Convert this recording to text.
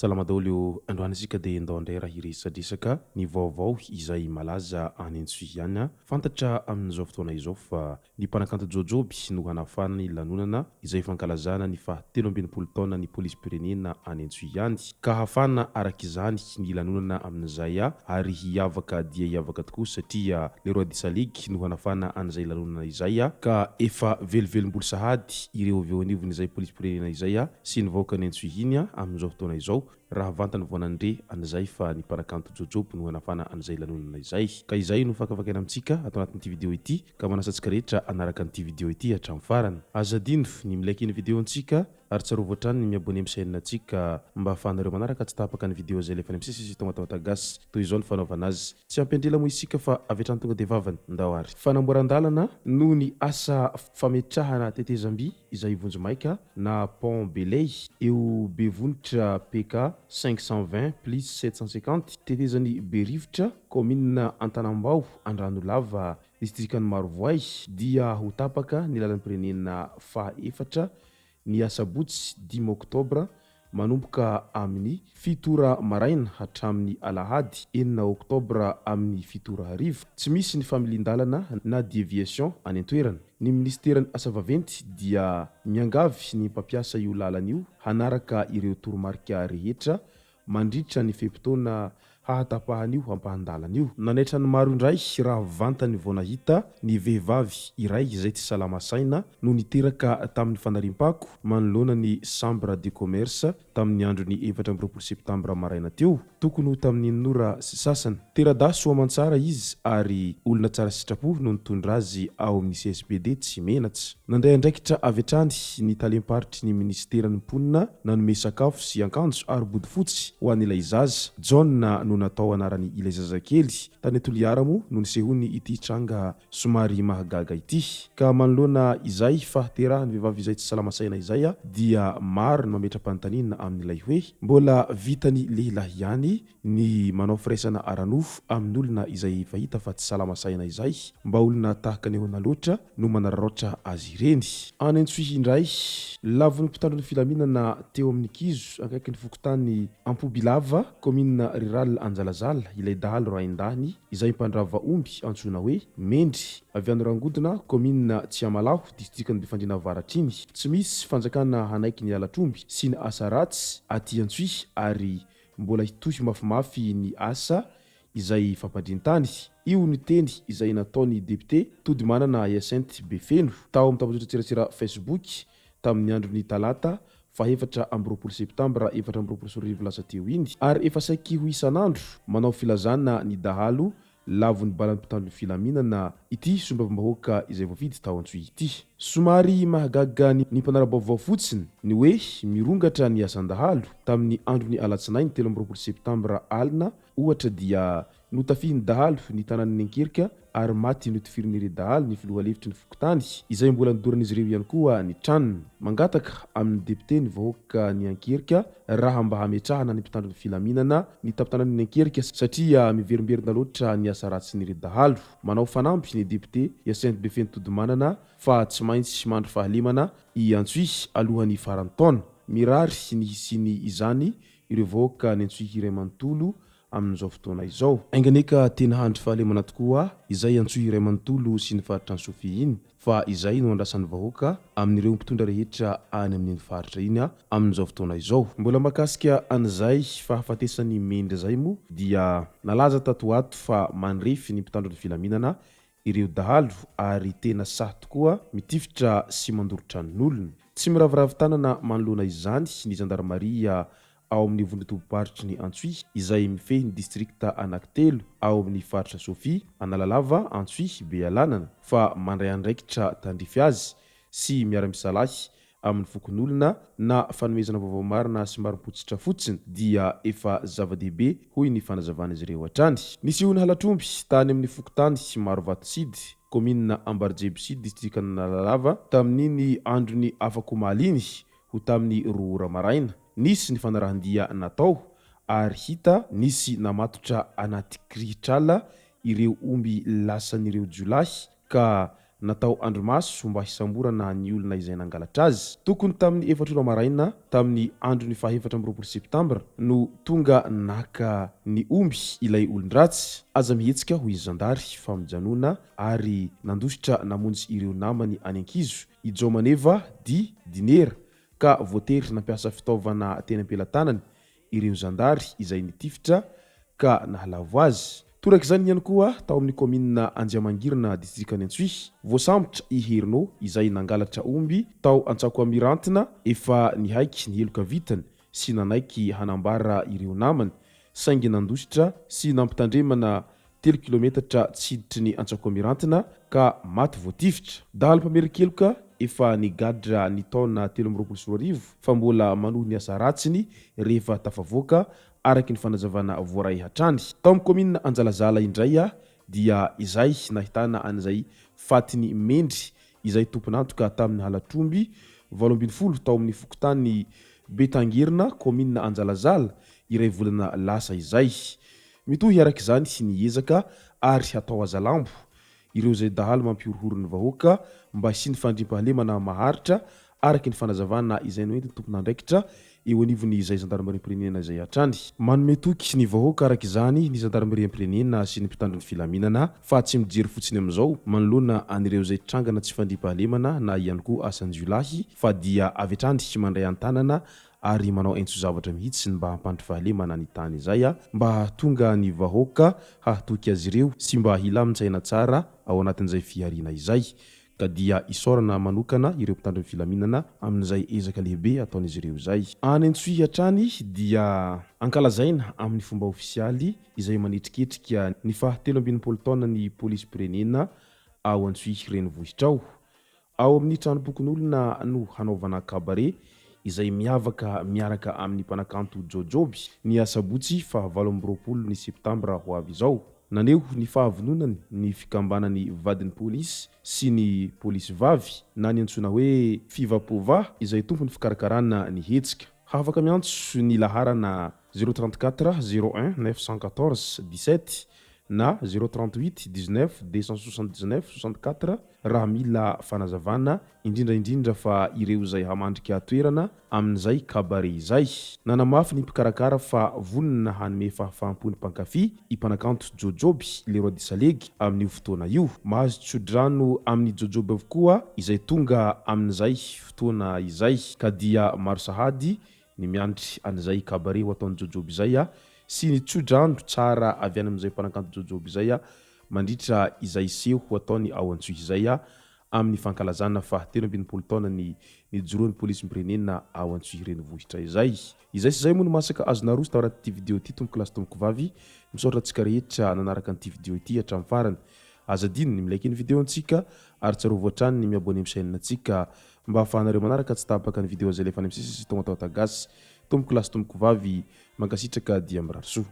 Salama daholo io, androany isika dia ndao indray raha hiresadresaka ny vaovao izay malaza any Antsohihy any. Fantatra amin'izao fotoana izao fa ny mpanakanto Jaojoby no hanafana ny lanonana izay fankalazana ny faha 63 taona ny polisim-pirenena any Antsohihy any ka hafana araka izany ny lanonana amin'izay ary hiavaka dia hiavaka tokoa satria Le Roi du Salegy no hanafana an'izay lanonana izay ka efa velovelom-bolo sahady ireo avy eo anivon'izay polisim-pirenena izay sy ny vahoakan'i Antsohihy iny amin'izao fotoana izao raha vantany vao nandre an'izay fa ny mpanakanto Jojob no hanafana an'izay lanonana izay. Ka izay no fakafakaina amintsika ato anatin'ity video ity ka manasa antsika rehetra hanaraka an'ity video ity hatramin'ny farany. Aza adino ny mi-like ny video antsika ary tsarovy hatrany ny mi-abonner amin'ny chaîne antsika mba ahafahanareo manaraka tsy tapaka ny video izay alefa any amin'ny sisisy Tongatonga Gasy. Toy izao ny fanaovana azy. Tsy ampiandrila moa isika fa avy hatrany tonga dia vavany. Ndao ary. Fanamboaran-dalana noho ny asa fametrahana tetezam-by izay vonjimaika na pont Belay eo Bevonitra PK 520 plus 750, tetezan'i Berivotra, kaominina Antanambao, Andranolava, distrikan'i Marovoay, dia ho tapaka ny lalam-pirenena faha efatra ny asabotsy dimy oktobra manomboka amin'ny fito ora maraina hatramin'ny alahady enina oktobra amin'ny fito ora hariva. Tsy misy ny familian-dalana na deviation any an-toerana. Ny minisiteran'ny asa vaventy dia miangavy ny mpampiasa io lalana io hanaraka ireo toromarika rehetra mandritra ny fe-potoana hahatapahan'io ampahan-dalana io. Nanaitra ny maro indray raha vantany vao nahita ny vehivavy iray izay tsy salama saina no niteraka tamin'ny fanariam-pako manoloana ny Chambre de commerce tamin'ny andron'ny 24 septambra maraina teo, tokony ho tamin'ny enina ora sy sasany. Tera-dahy soa aman-tsara izy ary olona tsara sitrapo no nitondra azy ao amin'ny CSBD tsy menatra. Nandray andraikitra avy hatrany ny talem-paritry ny minisiteran'ny mponina nanome sakafo sy ankanjo ary bodofotsy ho an'ilay zaza. Jaona no natao anarany ilay zazakely. Tany Toliara moa no nisehoany ity tranga somary mahagaga ity. Ka manoloana izay fahaterahan'ny vehivavy izay tsy salama saina izay dia maro ny mametra-panontaniana amin'ilay hoe mbola vitan'ny lehilahy ihany Ny manao firaisana ara-nofo amin'olona izay efa hita fa tsy salama saina izay, mba olona tahaka ny ahoana loatra no manararaotra azy ireny? Any Antsohihy indray, lavon'ny mpitandro ny filaminana teo amin'ny kizo akaikin'ny fokontany Ampobilava, kaominina rurale Anjalazala, ilay dahalo raindahiny izay mpandrava omby antsoina hoe Mendry, avy any Rangodina, kaominina Tsiamalaho, distrikan'i Befandriana Avaratra iny. Tsy misy fanjakana hanaiky ny halatr'omby sy ny asa ratsy aty Antsohihy ary Mbola hitohy mafimafy ny asa izay fampadrin-tany. Io ny teny izay nataon'ny depiote Todimanana Hyacinthe Befeno tao amin'ny tambajotran-tserasera Facebook tamin'ny andron'ny talata faha-24 septambra 2024 lasa teo iny ary efa saiky ho isan'andro manao filazana ny dahalo Lavon'ny balan'ny mpitandro ny filaminana ity solombavambahoaka izay voafidy tao Antsohihy ity. Somary mahagaga ny mpanara-baovao fotsiny ny hoe mirongatra ny asan-dahalo. Tamin'ny andron'ny alatsinainy 23 septambra alina ohatra dia notafihin'ny dahalo ny tanànan'i Ankerika ary maty notifirin'ireo dahalo ny filoha lefitry ny fokontany izay mbola nodoran'izy ireo ihany koa ny tranony. Mangataka amin'ny depiote ny vahoaka ny Ankerika raha mba hametrahana ny mpitandro ny filaminana ny tampon-tanànan'i Ankerika satria miverimberina loatra ny asa ratsin'ireo dahalo. Manao fanamby ny depiote Hyacinthe Befeno Todimanana fa tsy maintsy mandry fahalemana i Antsohihy alohan'ny faran'ny taona. Mirary ny hisiany izany ireo vahoaka any Antsohihy iray manontolo amin'izao fotoana izao. Enga anie ka tena handry fahalemana tokoa izay Antsohihy iray manontolo sy ny faritra Antsofihy iny fa izay no andrasan'ny vahoaka amin'ireo mpitondra rehetra any amin'iny faritra iny amin'izao fotoana izao. Mbola mahakasika an'izay fahafatesan'i Mendry izay moa dia nalaza tato ho ato fa mandrefy ny mpitandro ny filaminana ireo dahalo ary tena sahy tokoa mitifitra sy mandoro tranon'olona. Tsy miraviravy tanana manoloana izany ny zandarimaria ao amin'ny vondron-tobim-paritry ny Antsohihy izay mifehy ny distrikta anankitelo ao amin'ny faritra Sofia, Analalava, Antsohihy, Bealanana fa mandray andraikitra tandrify azy sy miara-misalahy amin'ny fokonolona na fanomezana vaovao marina sy marim-pototra fotsiny dia efa zava-dehibe hoy ny fanazavan'izy ireo hatrany. Nisehoan'ny halatr'omby tany amin'ny fokontany Marovato Sud, kaominina Ambarijeby Sud, distrikan'Analalava, tamin'iny andron'ny afak'omaly iny ho tamin'ny roa ora maraina. Nisy ny fanarahan-dia natao ary hita nisy namatotra anaty kirihitr'ala ireo omby lasan'ireo jiolahy ka natao andrimaso mba hisamborana ny olona izay nangalatra azy. Tokony tamin'ny efatra ora maraina tamin'ny andron'ny faha 24 septambra no tonga naka ny omby ilay olon-dratsy. Aza mihetsika hoy izy zandary fa mijanona ary nandositra namonjy ireo namany any ankizo i Jaomaneva dit Dinera ka voatery nampiasa fitaovana teny am-pelatanany ireo zandary izay nitifitra ka nahalavo azy. Toraka izany ihany koa tao amin'ny kaominina Anjiamangirina distrikan'i Antsohihy. Voasambotra i Herno izay nangalatra omby tao Antsakoamirantina efa nihaiky ny heloka vitany sy nanaiky hanambara ireo namany saingy nandositra sy nampitandremana telo kilometatra tsy hiditry ny Antsakoamirantina ka maty voatifitra. Dahalo mpamerin-keloka efa nigadra ny taona 2023 fa mbola manohy ny asa ratsiny rehefa tafavoaka araka ny fanazavana voaray hatrany. Tao amin'ny kaominina Anjalazala indray dia izay nahitana an'izay fatin'i Mendry izay tompon'antoka tamin'ny halatr'omby 18 tao amin'ny fokontany Betangerina, kaominina Anjalazala, iray volana lasa izay. Mitohy araka izany ny ezaka ary hatao hazalambo ireo izay dahalo mampihorohoro ny vahoaka mba hisian'ny fandriampahalemana maharitra araka ny fanazavana izay noentin'ny tompon'andraikitra eo anivon'ny izay zandarimariam-pirenena izay hatrany. Manome toky ny vahoaka araka izany ny zandarimariam-pirenena sy ny mpitandro ny filaminana fa tsy mijery fotsiny amin'izao manoloana an'ireo izay trangana tsy fandriampahalemana na ihany koa asan-jiolahy fa dia avy hatrany mandray an-tanana ary manao aintso zavatra mihitsy ny mba hampandry fahalemana ny tany izay mba hahatonga ny vahoaka hahatoky azy ireo sy mba hilamin-tsaina tsara ao anatin'izay fihariana izay ka dia isaorana manokana ireo mpitandro ny filaminana amin'izay ezaka lehibe ataon'izy ireo izay. Any Antsohihy hatrany dia ankalazaina amin'ny fomba ofisialy izay manetriketrika ny faha 63 taonan'ny polisim-pirenena ao Antsohihy renivohitra ao. Ao amin'ny tranompokonolona no hanaovana cabaret izay miavaka miaraka amin'ny mpanakanto Jojoby ny asabotsy faha 28 ny septambra ho avy izao. Naneho ny fahavononany ny fikambanan'ny vadin'ny polisy sy ny polisy vavy na ny antsoina hoe Fivapova izay tompon'ny fikarakarana ny hetsika. Afaka miantso ny laharana zéro 34 01 914 17 na zéro 38 19 279 64 raha mila fanazavana, indrindra indrindra fa ireo izay hamandrika toerana amin'izay cabaret izay. Nanamafy ny mpikarakara fa vonona hanome fahafaham-po ny mpankafy i mpanakanto Jojoby, Le Roi du Salegy, amin'io fotoana io. Mahazo tsodrano amin'i Jojoby avokoa izay tonga amin'izay fotoana izay ka dia maro sahady ny miandry an'izay cabaret ho ataon'i Jojoby izay sy ny tsodrano tsara avy any amin'izay mpanakanto Jojoby izay mandritra izay seho ho ataony ao Antsohihy izay amin'ny fankalazana faha 63 taona ny nijoroan'ny polisim-pirenena ao Antsohihy renivohitra izay. Izay sy izay moa no masaka azo naroso tao anatin'ity video ity tompoko lahy sy tompoko vavy. Misaotra antsika rehetra nanaraka an'ity video ity hatramin'ny farany. Aza adino ny mi-like ny video antsika ary tsarovy hatrany ny mi-abonner amin'ny chaîne antsika mba ahafahanareo manaraka tsy tapaka ny video izay alefa any amin'ny sisa sy tonga tao Tagasy. Tompoko lahy sy tompoko vavy, mankasitraka dia mirary soa.